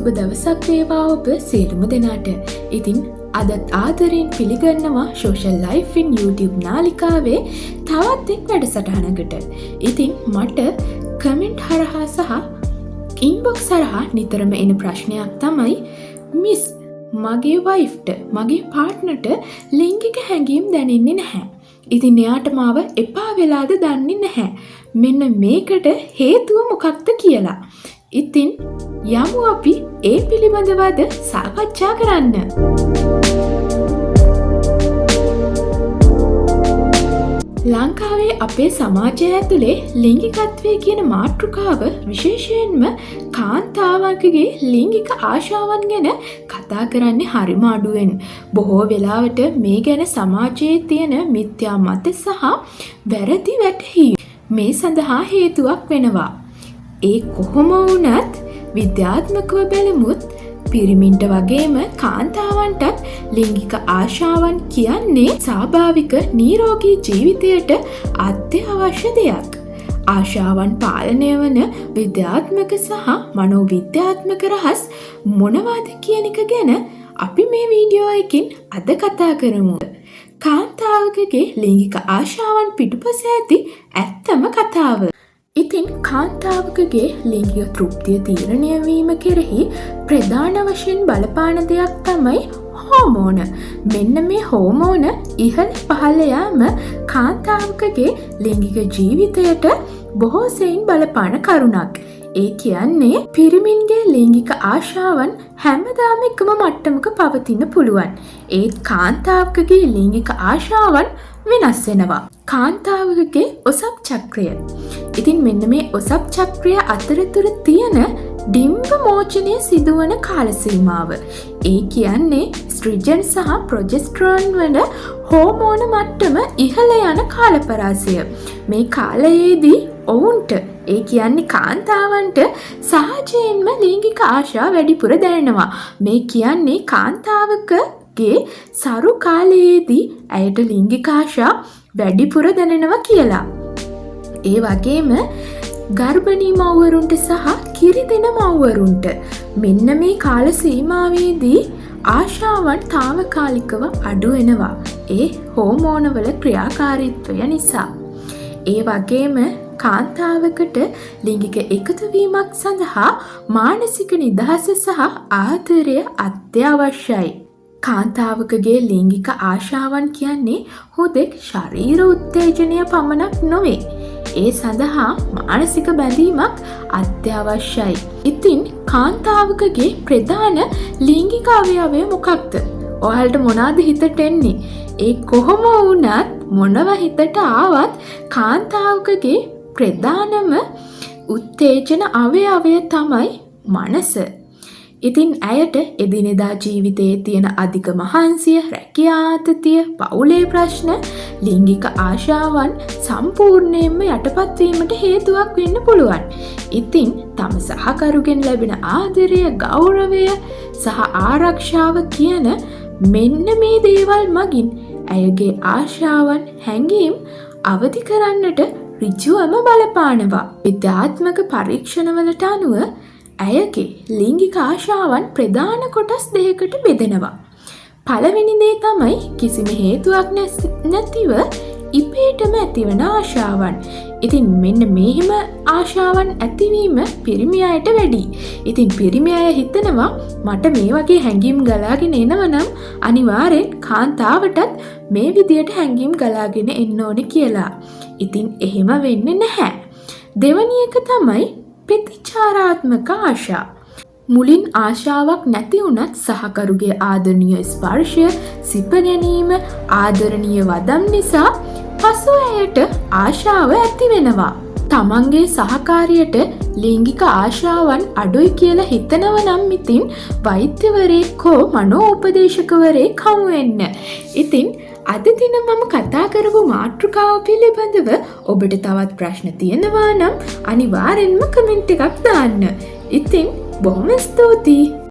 සුබ දවසක් වේවා ඔබ සියලුම දෙනාට. ඉතින් අදත් ආදරයෙන් පිළිගන්නවා සෝෂල් ලයිෆ් ඉන් YouTube නාලිකාවේ තවත් එක් වැඩසටහනකට. ඉතින් මට කමෙන්ට් හරහා සහ ඉන්බොක්ස් හරහා නිතරම එන ප්‍රශ්නයක් තමයි, මිස්, මගේ වයිෆ්ට, මගේ පාර්ට්නර්ට ලිංගික හැඟීම් දැනෙන්නේ නැහැ. ඉතින් එයාට මාව එපා වෙලාද දන්නේ නැහැ. මෙන්න මේකට හේතුව මොකක්ද කියලා. ඉතින් යමු අපි ඒ පිළිබඳව අද සාකච්ඡා කරන්න. ලංකාවේ අපේ සමාජය ඇතුලේ ලිංගිකත්වය කියන මාතෘකාව, විශේෂයෙන්ම කාන්තාවන්ගේ ලිංගික ආශාවන් ගැන කතා කරන්නේ හරිම අඩුවෙන්. බොහෝ වෙලාවට මේ ගැන සමාජයේ තියෙන මිත්‍යා මත සහ වැරදි වැටහීම් මේ සඳහා හේතුවක් වෙනවා. ඒ කොහොම වුණත් විද්‍යාත්මකව බැලමුත් පිරිමින්ට වගේම කාන්තාවන්ටත් ලිංගික ආශාවන් කියන්නේ ස්වාභාවික නිරෝගී ජීවිතයට අත්‍යවශ්‍ය දෙයක්. ආශාවන් පාලනය වන විද්‍යාත්මක සහ මනෝවිද්‍යාත්මක රහස් මොනවාද කියන එක ගැන අපි මේ වීඩියෝ එකකින් අද කතා කරමු. කාන්තාවකගේ ලිංගික ආශාවන් පිටුපස ඇති ඇත්තම කතාව. ඉතින් කාන්තාවකගේ ලිංගික තෘප්තිය තීරණය වීම කෙරෙහි ප්‍රධාන වශයෙන් බලපාන දෙයක් තමයි හෝමෝන. මෙන්න මේ හෝමෝන ඉහළ පහළ යාම කාන්තාවකගේ ලිංගික ජීවිතයට බොහෝ සෙයින් බලපාන කරුණක්. ඒ කියන්නේ පිරිමින්ගේ ලිංගික ආශාවන් හැමදාම එකම මට්ටමක පවතින්න පුළුවන්. ඒත් කාන්තාවකගේ ලිංගික ආශාවන් වෙනස් වෙනවා. කාන්තාවකගේ ඔසප් චක්‍රය. ඉතින් මෙන්න මේ ඔසප් චක්‍රය අතරතුර තියෙන ඩිම්බ මෝචනය සිදුවන කාල සීමාව. ඒ කියන්නේ ස්ට්‍රිජන් සහ ප්‍රොජෙස්ටරෝන් වන හෝමෝන මට්ටම ඉහළ යන කාලපරාසය. මේ කාලයේදී ඔවුන්ට, ඒ කියන්නේ කාන්තාවන්ට සහජයෙන්ම ලිංගික ආශා වැඩිපුර දැනෙනවා. මේ කියන්නේ කාන්තාවකගේ සරු කාලයේදී ඇයට ලිංගික ආශා වැඩිපුර දැනෙනවා කියලා. ඒ වගේම ගර්භණී මව්වරුන්ට සහ කිරි දෙන මව්වරුන්ට මෙන්න මේ කාල සීමාවේදී ආශාවන් තාවකාලිකව අඩු වෙනවා. ඒ හෝමෝනවල ක්‍රියාකාරීත්වය නිසා. ඒ වගේම කාන්තාවකට ලිංගික එකතුවීමක් සඳහා මානසික නිදහස සහ ආදරය අත්‍යවශ්‍යයි. කාන්තාවකගේ ලිංගික ආශාවන් කියන්නේ හුදෙක් ශරීර උත්තේජනය පමණක් නොවේ. ඒ සඳහා මානසික බැඳීමක් අත්‍යවශ්‍යයි. ඉතින් කාන්තාවකගේ ප්‍රධාන ලිංගික අවයවය මොකක්ද? ඔයාලට මොනවාද හිතට එන්නේ? ඒ කොහොම වුණත්, මොනව හිතට ආවත්, කාන්තාවකගේ ප්‍රධානම උත්තේජන අවයවය තමයි මනස. ඉතින් ඇයට එදිනෙදා ජීවිතයේ තියෙන අධික මහන්සිය, රැකියා ආතතිය, පවුලේ ප්‍රශ්න ලිංගික ආශාවන් සම්පූර්ණයෙන්ම යටපත් වීමට හේතුවක් වෙන්න පුළුවන්. ඉතින් තම සහකරුගෙන් ලැබෙන ආදරය, ගෞරවය සහ ආරක්ෂාව කියන මෙන්න මේ දේවල් මගින් ඇයගේ ආශාවන්, හැඟීම් අවදි කරන්නට ඍජුවම බලපානවා. විද්‍යාත්මක පරීක්ෂණවලට අනුව ඇයගේ ලිංගික ආශාවන් ප්‍රධාන කොටස් දෙකකට බෙදෙනවා. පළවෙනි දේ තමයි කිසිම හේතුවක් නැතිව ඉබේටම ඇතිවන ආශාවන්. ඉතින් මෙන්න මෙහෙම ආශාවන් ඇතිවීම පිරිමි අයට වැඩි. ඉතින් පිරිමි අය හිතනවා මට මේ වගේ හැඟීම් ගලාගෙන එනවා නම් අනිවාර්යෙන් කාන්තාවටත් මේ විදියට හැඟීම් ගලාගෙන එන්න ඕනේ කියලා. ඉතින් එහෙම වෙන්නේ නැහැ. දෙවනි එක තමයි ප්‍රතිචාරාත්මක ආශා. මුලින් ආශාවක් නැති වුණත් සහකරුගේ ආදරණීය ස්පර්ශය, සිප ගැනීම, ආදරණීය වදම් නිසා පසු ඇයට ආශාව ඇති වෙනවා. තමන්ගේ සහකාරියට ලිංගික ආශාවන් අඩුයි කියලා හිතනව නම් ඉතින් වෛද්‍යවරයෙක් හෝ මනෝ උපදේශකවරයෙක් හමු වෙන්න. ඉතින් අද දින මම කතා කරපු මාතෘකාව පිළිබඳව ඔබට තවත් ප්‍රශ්න තියෙනවා නම් අනිවාර්යෙන්ම කමෙන්ට් එකක් දාන්න. ඉතින් බොහොම ස්තුතියි.